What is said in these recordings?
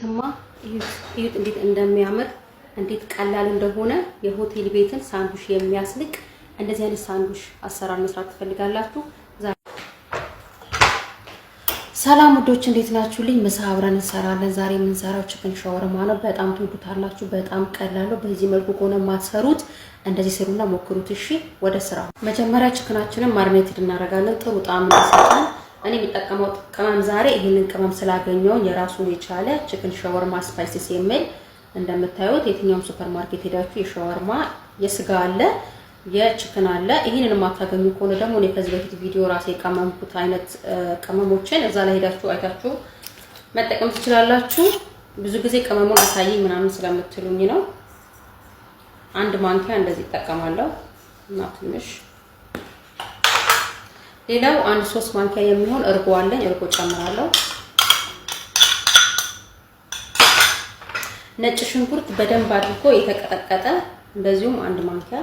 እማ እዩት እንዴት እንደሚያምር፣ እንዴት ቀላል እንደሆነ። የሆቴል ቤትን ሳንዱሽ የሚያስንቅ እንደዚህ አይነት ሳንዱሽ አሰራር መስራት ትፈልጋላችሁ? ሰላም ውዶች፣ እንዴት ናችሁልኝ? ምሳ አብረን እንሰራለን። ዛሬ የምንሰራው chicken ሻወርማ ነው። በጣም ትወዱታላችሁ። በጣም ቀላል ነው። በዚህ መልኩ ከሆነ የማትሰሩት እንደዚህ ስሩና ሞክሩት። እሺ፣ ወደ ስራው። መጀመሪያ chicken ኣችንን marinated እናደርጋለን፣ ጥሩ ጣዕም እንዲሰጠን። እኔ የሚጠቀመው ቅመም ዛሬ ይህንን ቅመም ስላገኘው የራሱን የቻለ chicken ሻወርማ spices የሚል፣ እንደምታዩት የትኛውም ሱፐር ማርኬት ሄዳችሁ የሻወርማ የስጋ አለ፣ የ chicken አለ። ይህንን የማታገኙ ከሆነ ደግሞ እኔ ከዚህ በፊት ቪዲዮ ራሴ የቀመምኩት አይነት ቅመሞችን እዛ ላይ ሄዳችሁ አይታችሁ መጠቀም ትችላላችሁ። ብዙ ጊዜ ቅመሙን አሳይኝ ምናምን ስለምትሉኝ ነው። አንድ ማንኪያ እንደዚህ እጠቀማለሁ እና ትንሽ ሌላው አንድ 3 ማንኪያ የሚሆን እርጎ አለኝ። እርጎ ጨምራለሁ። ነጭ ሽንኩርት በደንብ አድርጎ የተቀጠቀጠ እንደዚሁም 1 ማንኪያ፣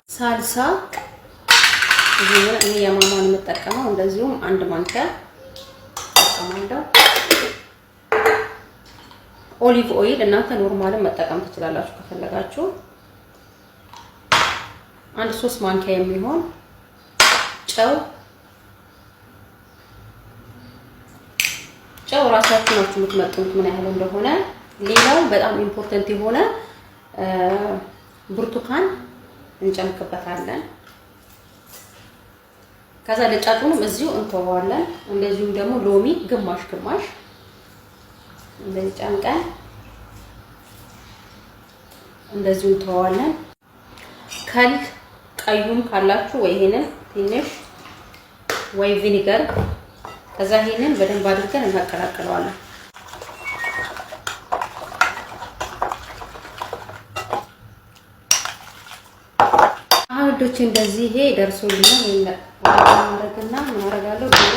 ሳልሳ ይሄን እኔ የማማን የምጠቀመው እንደዚሁም 1 ማንኪያ እጠቀማለሁ። Olive oil እናንተ normal ን መጠቀም ትችላላችሁ ከፈለጋችሁ። አንድ 3 ማንኪያ የሚሆን ጨው። ጨው ራሳችሁ ናችሁ የምትመጥኑት ምን ያህል እንደሆነ። ሌላው በጣም important የሆነ ብርቱካን እንጨምቅበታለን። ከዛ ልጫጩንም እዚሁ እንተወዋለን። እንደዚሁም ደግሞ ሎሚ ግማሽ ግማሽ እንደዚህ ጨምቀን እንደዚሁ እንተወዋለን። خل ቀዩም ካላችሁ ወይ ይሄንን ትንሽ ወይ vinegar፣ ከዛ ይሄንን በደንብ አድርገን እናቀላቅለዋለን። አሁን ውዶቼ እንደዚህ ይሄ ደርሶልኛል። ማድረግና ምን አደርጋለሁ? ዶሮ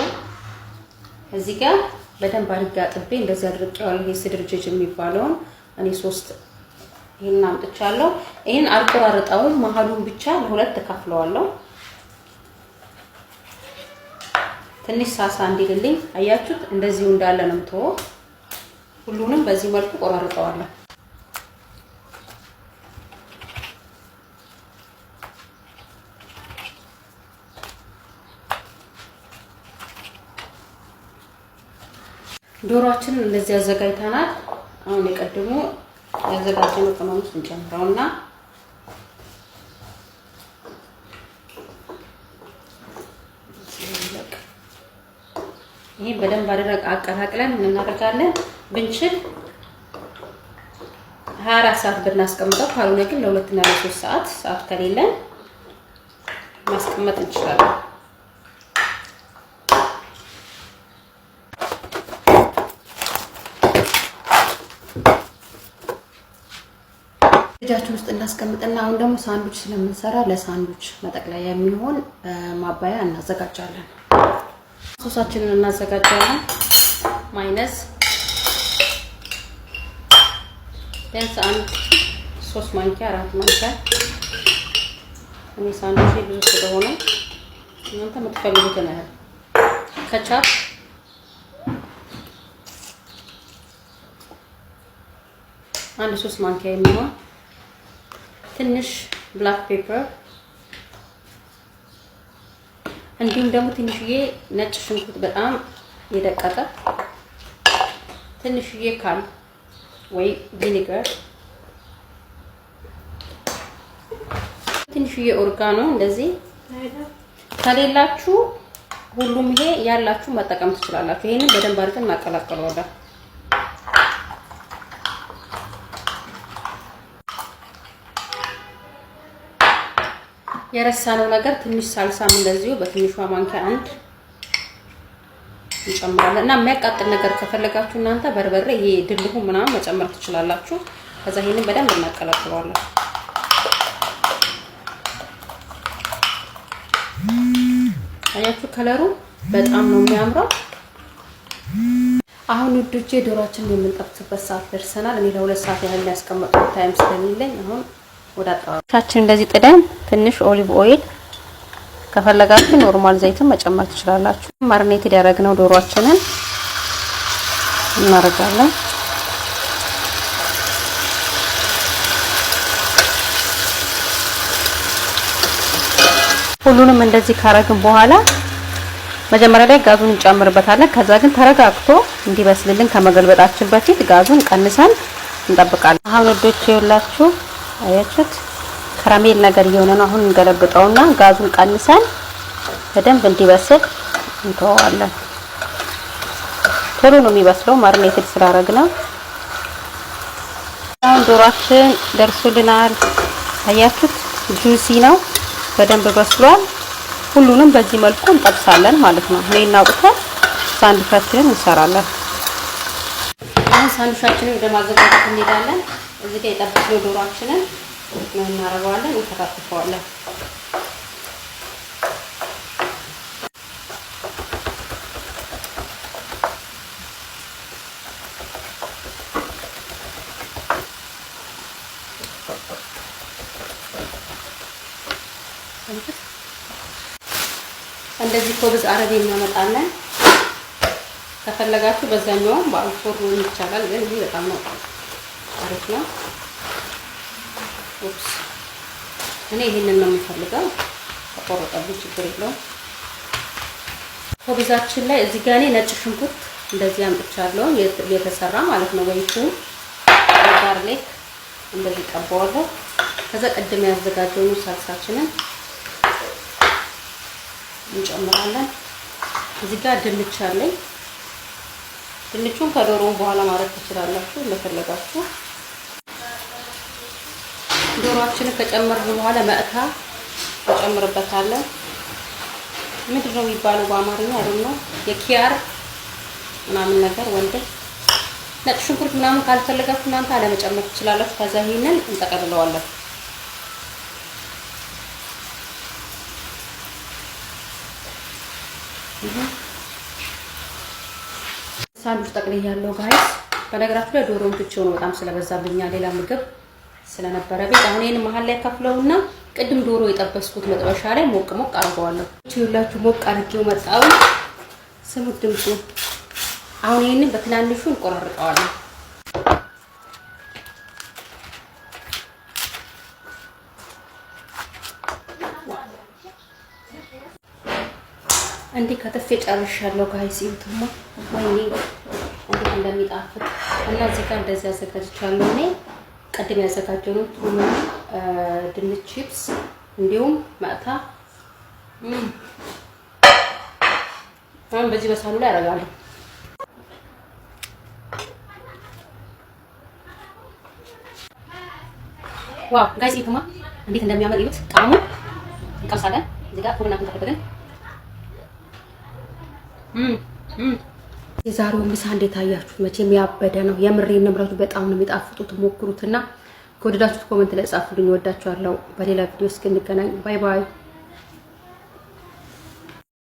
እዚህ ጋር በደንብ አድርጌ አጥቤ እንደዚህ አድርቄዋለሁ። ይሄ صدر دجاج የሚባለውን እኔ ሶስት ይሄን አምጥቻለሁ። ይሄን አልቆራርጠውም፣ መሀሉን ብቻ ለሁለት እከፍለዋለሁ። ትንሽ ሳሳ እንዲልልኝ አያችሁት? እንደዚሁ እንዳለ ነው የምተወው። ሁሉንም በዚህ መልኩ ቆራርጠዋለሁ። ዶሮአችንን እንደዚህ አዘጋጅተናል። አሁን የቀድሞ ያዘጋጀነው ቅመም ውስጥ እንጨምረውና ይሄን በደንብ አድርገን አቀላቅለን እናደርጋለን። ብንችል 24 ሰዓት ብናስቀምጠው፣ ካልሆነ ግን ለሁለት እና ለ3 ሰዓት፣ ሰዓት ከሌለን ማስቀመጥ እንችላለን። እጃችን ውስጥ እናስቀምጥና አሁን ደግሞ ሳንዱች ስለምንሰራ ለሳንዱች መጠቅለያ የሚሆን ማባያ እናዘጋጃለን። ሶሳችንን እናዘጋጃለን። ማይነዝ ቢያንስ አንድ 3 ማንኪያ፣ 4 ማንኪያ። እኔ ሳንዱች ብዙ ስለሆነ እናንተ የምትፈልጉትን ያህል። ከቻፕ አንድ 3 ማንኪያ የሚሆን፣ ትንሽ black pepper፣ እንዲሁም ደግሞ ትንሽዬ ነጭ ሽንኩርት በጣም የደቀቀ፣ ትንሽዬ خل ወይ vinegar፣ ትንሽዬ oregano። እንደዚህ ከሌላችሁ ሁሉም ይሄ ያላችሁ መጠቀም ትችላላችሁ። ይሄንን በደንብ አድርገን እናቀላቅለዋለን። የረሳነው ነገር ትንሽ ሳልሳም እንደዚሁ በትንሿ ማንኪያ አንድ እንጨምራለን እና የሚያቃጥል ነገር ከፈለጋችሁ እናንተ በርበሬ ይሄ ድልሁ ምናምን መጨመር ትችላላችሁ። ከዛ ይሄንን በደንብ እናቀላቅለዋለን። አያችሁ color ኡ በጣም ነው የሚያምረው። አሁን ውዶቼ ዶሯችንን የምንጠብስበት ሰዓት ደርሰናል። እኔ ለ2 ሰዓት ያህል ያስቀመጥኩት time ስለሌለኝ አሁን ወደ አጠባበሳችን እንደዚህ ጥደን ትንሽ olive oil፣ ከፈለጋችሁ normal ዘይትን መጨመር ትችላላችሁ። Marinate ያደረግነው ዶሯችንን እናደርጋለን። ሁሉንም እንደዚህ ካረግን በኋላ መጀመሪያ ላይ ጋዙን እንጨምርበታለን። ከዛ ግን ተረጋግቶ እንዲበስልልን ከመገልበጣችን በፊት ጋዙን ቀንሰን እንጠብቃለን። አሁን ውዶች ይኸውላችሁ አያችሁት caramel ነገር እየሆነ ነው። አሁን እንገለብጠውና ጋዙን ቀንሰን በደንብ እንዲበስል እንተወዋለን። ቶሎ ነው የሚበስለው marinated ስላረግነው። አሁን ዶሯችን ደርሶልናል። አያችሁት juicy ነው፣ በደንብ በስሏል። ሁሉንም በዚህ መልኩ እንጠብሳለን ማለት ነው። ይሄን አውጥተን ሳንድዊቻችንን እንሰራለን። አሁን ሳንድዊቻችንን ወደ ማዘጋጀት እንሄዳለን። እዚህ ጋር የጠበስነው ዶሯችንን ምን እናደርገዋለን? እንከታትፈዋለን። እንደዚህ خبز عربي እናመጣለን። ከፈለጋችሁ በዛኛውም በ الفرن ይቻላል፣ ግን ይሄ በጣም ነው አሪፍ ነው። Oops፣ እኔ ይሄንን ነው የምፈልገው። ተቆረጠብኝ፣ ችግር የለውም። خبز ኣችን ላይ እዚህ ጋር እኔ ነጭ ሽንኩርት እንደዚህ አምጥቻለሁ፣ የተሰራ ማለት ነው። ወይ ثوم garlic እንደዚህ ቀባዋለሁ። ከዛ ቅድም ያዘጋጀውን ሳልሳችንን እንጨምራለን። እዚህ ጋር ድንች አለኝ። ድንቹን ከዶሮው በኋላ ማድረግ ትችላላችሁ እንደፈለጋችሁ። ዶሮአችንን ከጨመርን በኋላ متة እንጨምርበታለን። ምንድን ነው የሚባለው በአማርኛ አይደል ነው? የኪያር ምናምን ነገር ወንድ ነጭ ሽንኩርት ምናምን ካልፈለጋችሁ እናንተ አለመጨመር ትችላላችሁ። ከዛ ይሄንን እንጠቀልለዋለን። ሳንዱች ጠቅልያለሁ guys። በነገራችሁ ላይ ዶሮውን ትቼው ነው በጣም ስለበዛብኛ ሌላ ምግብ ስለነበረ ቤት። አሁን ይሄን መሀል ላይ ከፍለውና ቅድም ዶሮ የጠበስኩት መጥበሻ ላይ ሞቅ ሞቅ አድርገዋለሁ። ይኸውላችሁ ሞቅ አድርጌው መጣው። ስሙት ድምፁ። አሁን ይሄንን በትናንሹ እንቆራርጠዋለን። እንዲህ ከትፌ ጨርሻለሁ guys። እዩትማ ወይኔ እንዴት እንደሚጣፍጥ እና እዚህ ጋር እንደዚህ አዘጋጅቻለሁ። እኔ ቅድም ያዘጋጀነው ቱና፣ ድንች ቺፕስ እንዲሁም متة አሁን በዚህ በሳህኑ ላይ አደርጋለሁ። Wow guys እዩትማ እንዴት እንደሚያምር እዩት። ጣዕሙ እንቀምሳለን። እዚህ ጋር ኩርና ተፈተን። የዛሬው ምሳ እንዴት አያችሁት? መቼም ያበደ ነው። የምሬን ንብረቱ በጣም ነው የሚጣፍጡት። ሞክሩትና ከወደዳችሁት comment ላይ ጻፉልኝ። ወዳችኋለሁ። በሌላ ቪዲዮ እስክንገናኝ bye bye።